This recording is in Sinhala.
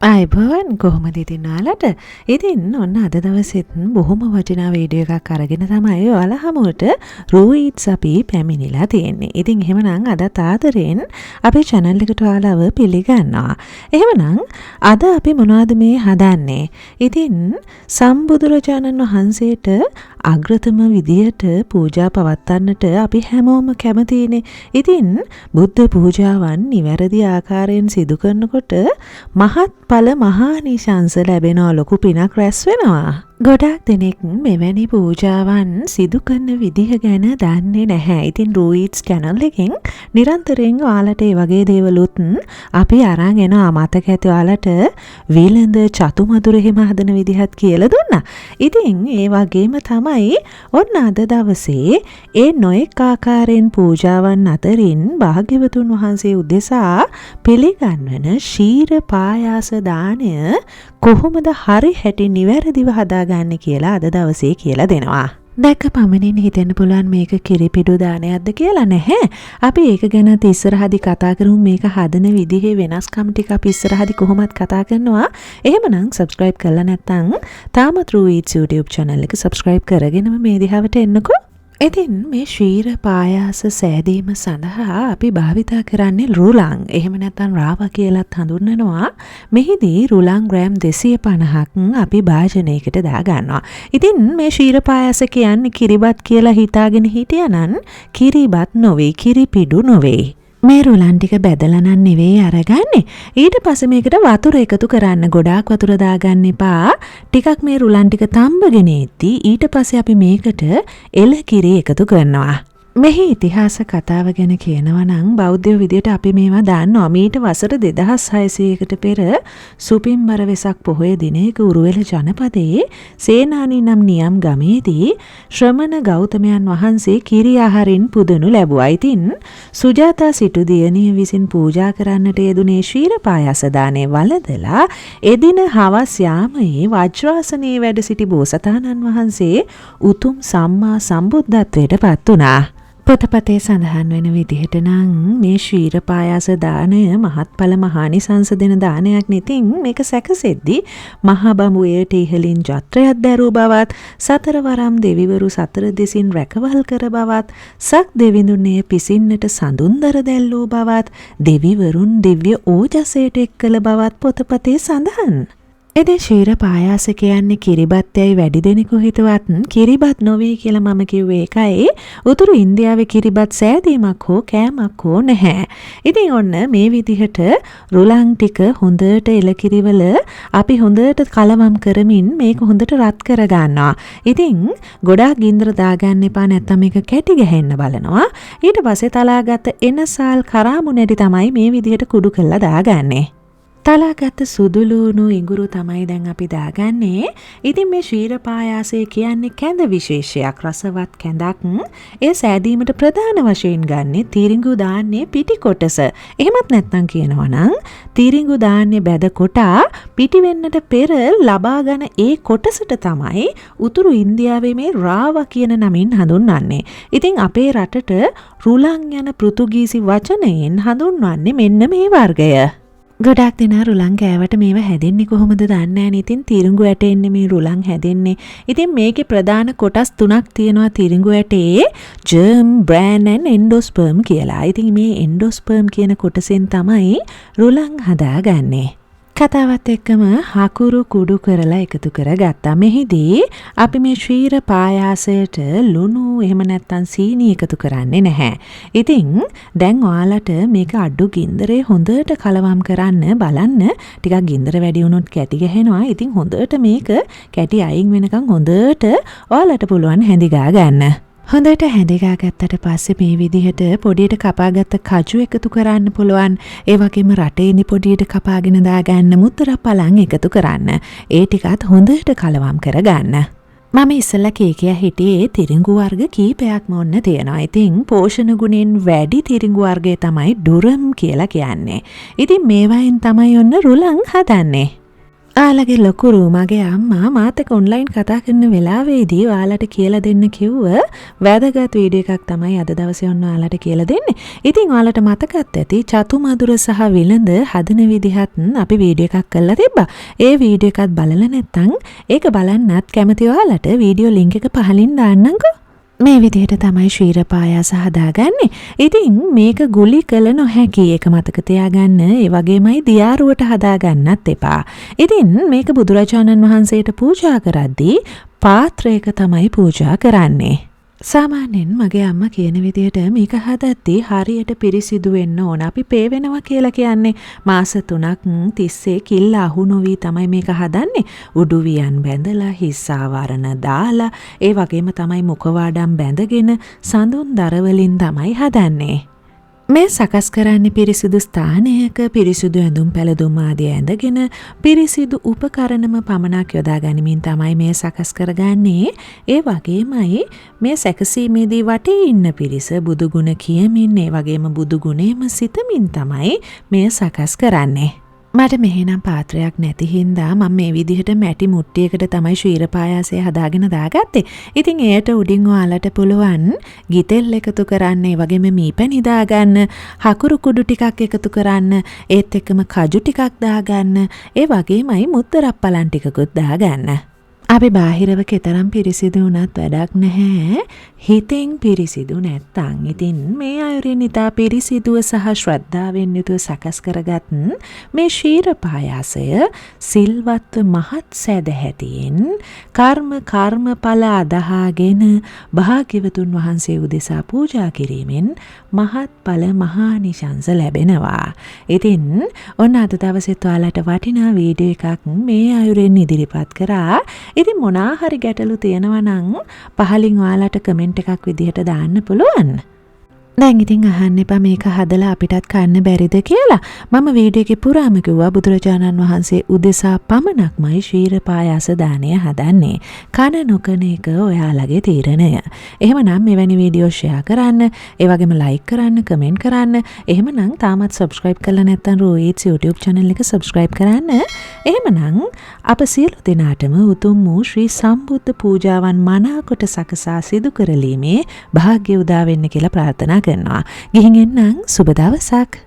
ආයුබෝවන්, කොහොමද ඉතින් ඔයාලට? ඉතින් ඔන්න අද දවසෙත් බොහොම වටිනා වීඩියෝ එකක් අරගෙන තමයි ඔයාලා හමුවට රූ ඊට්ස් අපි පැමිණිලා තියෙන්නේ. ඉතින් එහෙමනම් අදත් ආදරෙන් අපේ channel එකට ඔයාලව පිළිගන්නවා. එහෙමනම් අද අපි මොනවද මේ හදන්නේ? ඉතින් සම්බුදුරජාණන් වහන්සේට අග්‍රතම විදියට පූජා පවත්වන්නට අපි හැමෝම කැමතිනේ. ඉතින් බුද්ධ පූජාවන් නිවැරදි ආකාරයෙන් සිදු කරනකොට මහත් ඵල මහානිශංස ලැබෙනවා, ලොකු පිනක් රැස් වෙනවා. ගොඩාක් දෙනෙක් මෙවැනි පූජාවන් සිදු කරන විදිහ ගැන දන්නේ නැහැ. ඉතින් රූ ඊට්ස් channel එකෙන් නිරන්තරයෙන් ඔයාලට ඒ වගේ දේවලුත් අපි අරන් එනවා. මතක ඇති ඔයාලට විලඳ චතුමදුර එහෙම හදන විදිහත් කියලා දුන්නා. ඉතින් ඒ වගේම තමයි ඔන්න අද දවසේ ඒ නොඑක් ආකාරයෙන් පූජාවන් අතරින් භාග්‍යවතුන් වහන්සේ උදෙසා පිළිගන්වන ශීර පායාස දානය කොහොමද හරි හැටි නිවැරදිව හදාගන්නේ කියලා අද දවසේ කියලා දෙනවා. දැක්ක පමණින් හිතෙන්න පුළුවන් මේක කිරිපිඩු දානයක්ද කියලා. නැහැ. අපි ඒක ගැනත් ඉස්සරහදි කතා කරමු. මේක හදන විදිහේ වෙනස්කම් ටික අපි ඉස්සරහදි කොහොමත් කතා කරනවා. එහෙමනම් සබ්ස්ක්‍රයිබ් කරලා නැත්නම් තාමත් රූ ඊට්ස් YouTube channel එක සබ්ස්ක්‍රයිබ් කරගෙනම මේ දිහාවට එන්නකෝ. ඉතින් මේ ශීර පායාස සෑදීම සඳහා අපි භාවිතා කරන්නේ රුලං. එහෙම නැත්නම් රාවා කියලත් හඳුන්වනවා. මෙහිදී රුලං ග්‍රෑම් 250ක් අපි භාජනයකට දාගන්නවා. ඉතින් මේ ශීර පායාස කියන්නේ කිරිබත් කියලා හිතාගෙන හිටියානම් කිරිබත් නොවේ, කිරිපිඩු නොවේ. මේ රුලන් ටික බැදලා නම් නෙවෙයි අරගන්නේ. ඊට පස්සේ මේකට වතුර එකතු කරන්න. ගොඩාක් වතුර දාගන්න එපා. ටිකක් මේ රුලන් ටික තම්බගෙන එද්දි ඊට පස්සේ අපි මේකට එළකිරි එකතු කරනවා. මෙහි ඉතිහාස කතාව ගැන කියනවා නම් බෞද්ධයෝ විදියට අපි මේවා දන්නවා. මීට වසර 2600කට පෙර සුපින්බර වෙසක් පොහොය දිනයක උරුවෙල ජනපදයේ සේනානී නම් නියම් ගමේදී ශ්‍රමණ ගෞතමයන් වහන්සේ කිරි ආහාරින් පුදනු ලැබුවා. ඉතින් සුජාතා සිටු දියණිය විසින් පූජා කරන්නට යෙදුනේ ශීර පායාස දානය වළඳලා එදින හවස් යාමයේ වජ්‍රාසනයේ වැඩ සිටි බෝසතාණන් වහන්සේ උතුම් සම්මා සම්බුද්ධත්වයට පත් වුණා. පොතපතේ සඳහන් වෙන විදිහට නම් මේ ශීර පායාස දානය මහත්ඵල මහානිසංස දෙන දානයක් නෙතින් මේක සැකසෙද්දී මහා බඹු එයට ඉහළින් ජත්‍රයක් දැරූ බවත්, සතරවරම් දෙවිවරු සතර දෙසින් රැකවල් කර බවත්, සක් දෙවිඳුන් එය පිසින්නට සඳුන්දර දැල්ලූ බවත්, දෙවිවරුන් දිව්‍ය ඕජසයට එක් කළ බවත් පොතපතේ සඳහන්. ඉතින් ශීර පායාස කියන්නේ කිරිබත් යයි වැඩි දෙනෙකු හිතුවත් කිරිබත් නොවේ කියලා මම කිව්වේ ඒකයි. උතුරු ඉන්දියාවේ කිරිබත් සෑදීමක් හෝ කෑමක් හෝ නැහැ. ඉතින් ඔන්න මේ විදිහට රුලං ටික හොඳට එලකිරිවල අපි හොඳට කලවම් කරමින් මේක හොඳට රත් කරගන්නවා. ඉතින් ගොඩාක් ගින්දර දාගන්න එපා, නැත්තම් මේක කැටි ගැහෙන්න බලනවා. ඊට පස්සේ තලාගත්ත එනසාල් කරාමු නැටි තමයි මේ විදිහට කුඩු කරලා දාගන්නේ. තලාගත්ත සුදු ලූණු ඉඟුරු තමයි දැන් අපි දාගන්නේ. ඉතින් මේ ශීර පායාසය කියන්නේ කැඳ විශේෂයක්, රසවත් කැඳක්. එය සෑදීමට ප්‍රධාන වශයෙන් ගන්නේ තිරිඟු ධාන්‍යයේ පිටි කොටස. එහෙමත් නැත්නම් කියනවා නම් තිරිඟු ධාන්‍ය බැද කොටා පිටි වෙන්නට පෙර ලබා ගන ඒ කොටසට තමයි උතුරු ඉන්දියාවේ මේ රාවා කියන නමින් හඳුන්වන්නේ. ඉතින් අපේ රටට රුලං යන පෘතුගීසි වචනයෙන් හඳුන්වන්නේ මෙන්න මේ වර්ගය. ගොඩාක් දෙනා රුලං කෑවට මේවා හැදෙන්නේ කොහොමද දන්නේ නැහැ. ඉතින් තිරිඟු ඇටේ එන්නේ මේ රුලං හැදෙන්නේ. ඉතින් මේකේ ප්‍රධාන කොටස් තුනක් තියෙනවා තිරිඟු ඇටේ, ජර්ම්, බ්‍රෑන් ඇන්ඩ් එන්ඩෝස්පර්ම් කියලා. ඉතින් මේ එන්ඩෝස්පර්ම් කියන කොටසෙන් තමයි රුලං හදාගන්නේ. කතාවත් එක්කම හකුරු කුඩු කරලා එකතු කරගත්තා. මෙහිදී අපි මේ ශීර පායාසයට ලුණු එහෙම නැත්නම් සීනි එකතු කරන්නේ නැහැ. ඉතින් දැන් ඔයාලට මේක අඩු ගින්දරේ හොඳට කලවම් කරන්න බලන්න. ටිකක් ගින්දර වැඩි වුණොත් කැටි ගැහෙනවා. ඉතින් හොඳට මේක කැටි අයින් වෙනකන් හොඳට ඔයාලට පුළුවන් හැඳි ගා ගන්න. හොඳට හැඳි ගා ගත්තට පස්සේ මේ විදිහට පොඩියට කපාගත්ත කජු එකතු කරන්න පුළුවන්. ඒ වගේම රටේනි පොඩියට කපාගෙන දාගන්න, මුත්තර පලං එකතු කරන්න. ඒ ටිකත් හොඳට කලවම් කරගන්න. මම ඉස්සෙල්ලා කිය කියා හිටියේ තිරිඟු වර්ග කීපයක්ම ඔන්න තියෙනවා. ඉතින් පෝෂණ ගුණෙන් වැඩි තිරිඟු වර්ගය තමයි ඩුරම් කියලා කියන්නේ. ඉතින් මේවායින් තමයි ඔන්න රුලං හදන්නේ. ඔයාලගේ ලොකු මගේ අම්මා මාත් එක්ක ඔන්ලයින් කතා කරන වෙලාවේදී ඔයාලට කියලා දෙන්න කිව්ව වැදගත් වීඩියෝ එකක් තමයි අද දවසේ ඔන්න ඔයාලට කියලා දෙන්නේ. ඉතින් ඔයාලට මතකත් ඇති චතුමදුර සහ විලඳ හදන විදිහත් අපි වීඩියෝ එකක් කරලා තිබ්බා. ඒ වීඩියෝ එකත් බලලා නැත්නම් ඒක බලන්නත් කැමති ඔයාලට වීඩියෝ ලින්ක් එක පහලින් දාන්නම්කෝ. මේ විදිහට තමයි ක්ෂීර පායාස හදාගන්නේ. ඉතින් මේක ගුලි කළ නොහැකි, ඒක මතක තියාගන්න. ඒ වගේමයි දියාරුවට හදාගන්නත් එපා. ඉතින් මේක බුදුරජාණන් වහන්සේට පූජා කරද්දී පාත්‍රයක තමයි පූජා කරන්නේ. සාමාන්‍යයෙන් මගේ අම්මා කියන විදිහට මේක හදද්දී හරියට පිරිසිදු වෙන්න ඕන. අපි පේවෙනවා කියලා කියන්නේ මාස 3ක් තිස්සේ කිල්ල අහු නොවි තමයි මේක හදන්නේ. උඩු වියන් බැඳලා, හිස් ආවරණ දාලා, ඒ වගේම තමයි මුඛවාඩම් බැඳගෙන සඳුන් දර වලින් තමයි හදන්නේ. මේ සකස් කරන්නේ පිරිසිදු ස්ථානයක, පිරිසිදු ඇඳුම් පැළඳුම් ආදිය ඇඳගෙන, පිරිසිදු උපකරණම පමණක් යොදා ගනිමින් තමයි මේ සකස් කරගන්නේ. ඒ වගේමයි මේ සැකසීමේදී වටේ ඉන්න පිරිස බුදු ගුණ කියමින්, ඒ වගේම බුදු ගුණයම සිතමින් තමයි මේ සකස් කරන්නේ. මට මෙහෙනම් පාත්‍රයක් නැති හින්දා මම මේ විදිහට මැටි මුට්ටියකට තමයි ක්ෂීර පායාසය හදාගෙන දාගත්තේ. ඉතින් එයට උඩින් ඔයාලට පුළුවන් ගිතෙල් එකතු කරන්න, ඒ වගේම මීපැණි දාගන්න, හකුරු කුඩු ටිකක් එකතු කරන්න, ඒත් එක්කම කජු ටිකක් දාගන්න, ඒ වගේමයි මුත්තරප්පලන් ටිකකුත් දාගන්න. අපි බාහිරව කෙතරම් පිරිසිදු වුණත් වැඩක් නැහැ හිතෙන් පිරිසිදු නැත්තම්. ඉතින් මේ අයුරින් ඉතා පිරිසිදුව සහ ශ්‍රද්ධාවෙන් යුතුව සකස් කරගත් මේ ක්ෂීර පායාසය සිල්වත්ව මහත් සැදැහැතියෙන් කර්ම කර්මඵල අදහාගෙන භාග්‍යවතුන් වහන්සේ උදෙසා පූජා කිරීමෙන් මහත්ඵල මහානිශංස ලැබෙනවා. ඉතින් ඔන්න අද දවසෙත් ඔයාලට වටිනා වීඩියෝ එකක් මේ අයුරින් ඉදිරිපත් කරා. ඉතින් මොනා හරි ගැටලු තියෙනවා නම් පහලින් ඔයාලට කමෙන්ට් එකක් විදිහට දාන්න පුළුවන්. දැන් ඉතින් අහන්න එපා මේක හදලා අපිටත් කන්න බැරිද කියලා. මම වීඩියෝ එකේ පුරාම කිව්වා බුදුරජාණන් වහන්සේ උදෙසා පමණක්මයි ක්ෂීර පායාස දානය හදන්නේ. කන නොකන එක ඔයාලගේ තීරණය. එහෙමනම් මෙවැනි වීඩියෝ ෂෙයා කරන්න, ඒ වගේම ලයික් කරන්න, කමෙන්ට් කරන්න. එහෙමනම් තාමත් සබ්ස්ක්‍රයිබ් කරලා නැත්නම් රෝඊට්ස් YouTube channel එක සබ්ස්ක්‍රයිබ් කරන්න. එහෙමනම් අප සියලු දෙනාටම උතුම් වූ ශ්‍රී සම්බුද්ධ පූජාවන් මනාකොට සකසා සිදු කරලීමේ භාග්‍ය උදා වෙන්න කියලා ප්‍රාර්ථනා කරනවා. ගිහින් එන්නම්, සුබ දවසක්.